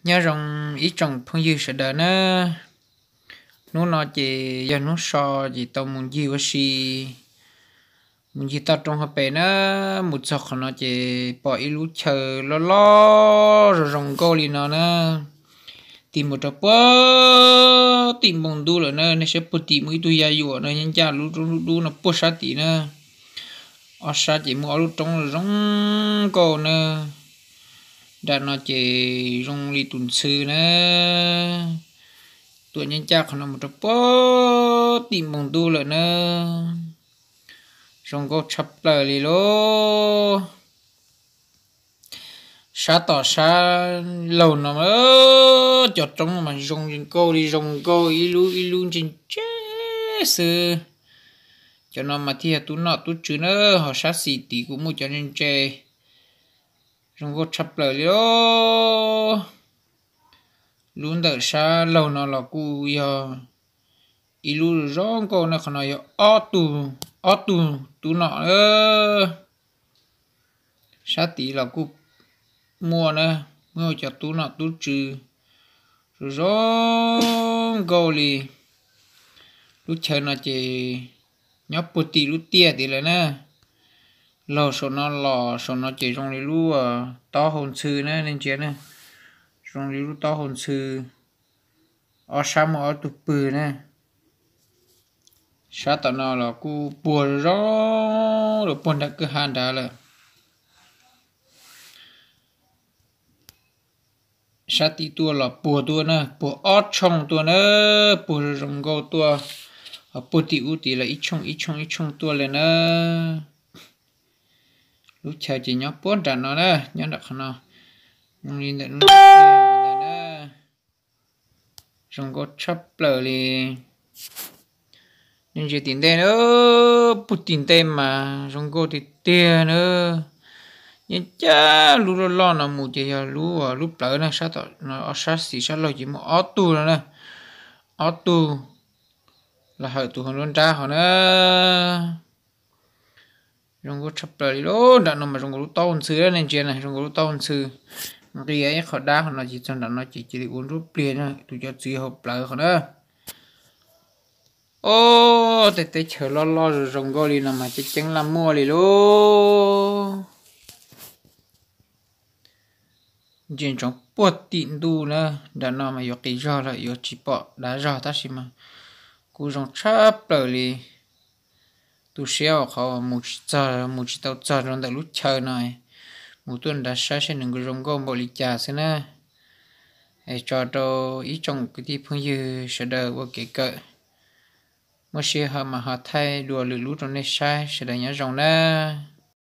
Nyob zoo ib tsoom phooj ywg sawv daws na. Hnub no ces yog hnub so ces tau mus ncig ua si, mus ncig toj roob hauv pes na. Mus txog qhov no ces pom ib lub chaw loj loj zoo zoo nkauj li no na. Tig mus rau puag tim npoo ntuj lawm na, nej saib puag tim muaj ib tug yaj yuam no nyob ncaj lub roob dub dub no puag sab tid na. Ob sab ces muaj ob lub roob zoo nkauj na. Nram no ces zoo li tus ntxhw na. Tuam nyob ncaj qhov no mus rau puag tim npoo ntuj lawm na. Zoo nkauj tshaj plaws li lauj. Sab tom sab laug no, cov roob mas zoo nkauj li zoo nkauj, ib lub ib lub ntse ntse xwb. Cov no mas thiaj yog tub nom tub tswv na, ho sab xis tid kuj muaj cov ntse ntse, zoo nkauj tshaj plaws li lauj. Lub ntawm sab laug no los kuj yog ib lub zoo nkauj na, qhov no yog ob tug, ob tug tub nom na. Sab tid los kuj muaj na, muaj cov tub nom tub tswv zoo zoo nkauj li. Lub chaw no ces nyob puag tim lub tiaj tid lawm na. Laug saum no los saum no ces zoo li lub taub hau ntxhw na nej ntsia na. Zoo li lub taub hau ntxhw, ob sab muaj ob tug pwg na. Sab tom no los kuj puag zoo zoo rau puag nram kwj ha nrad lawm. Sab tim tuaj los puag tuaj na, puag ob tshooj tuaj na, puag zoo zoo nkauj tuaj, ho puag tim ub tid los ib tshooj ib tshooj ib tshooj tuaj li na. Lub chaw ces nyob puag nram no na, nyob nram qhov no, zoo li ntawm no na. Zoo nkauj tshaj plaws li. Nej ntsia tim ntej na, puag tim ntej mas zoo nkauj tiag tiag na. Nyob ncaj lub loj loj no mus ces yog lub, lub plawv na, sab tom no ob sab xis sab laug ces muaj ob tug no na, ob tug los hawm tus hauv nruab nrab hov na. Zoo nkauj tshaj plaws li lauj. Nram no mas zoo nkaus lub taub hau ntxhw, nej ntsia na, zoo nkaus lub taub hau ntxhw. Nqis ib qho dab qhov no ces txog nram no ces cia li ua nruab pliag na, tus cov txwv hauv plawv qhov na. Ob, tej teb chaws loj loj zoo zoo nkauj li no mas ceeb ceeb laj muaj li lauj. Ntsia ntsoov puag tim ntuj na, nram no mas yuav qis zog lawm yuav tsis pom dav zog tab sis mas kuj zoo tshaj plaws li. Tu siab ua qhov mus tsis txog, mus tsis tau txog rau ntawm lub chaw no, mus tuaj nrad saib seb nws nkaus zoo nkauj npaum li cas xwb na. Es tso rau ib tsoom kwv tij phooj ywg sawv daws ua kev kawm, muaj sij hawm mas ho thaij dua lwm lub rau nej saib, sawv daws nyob zoo na.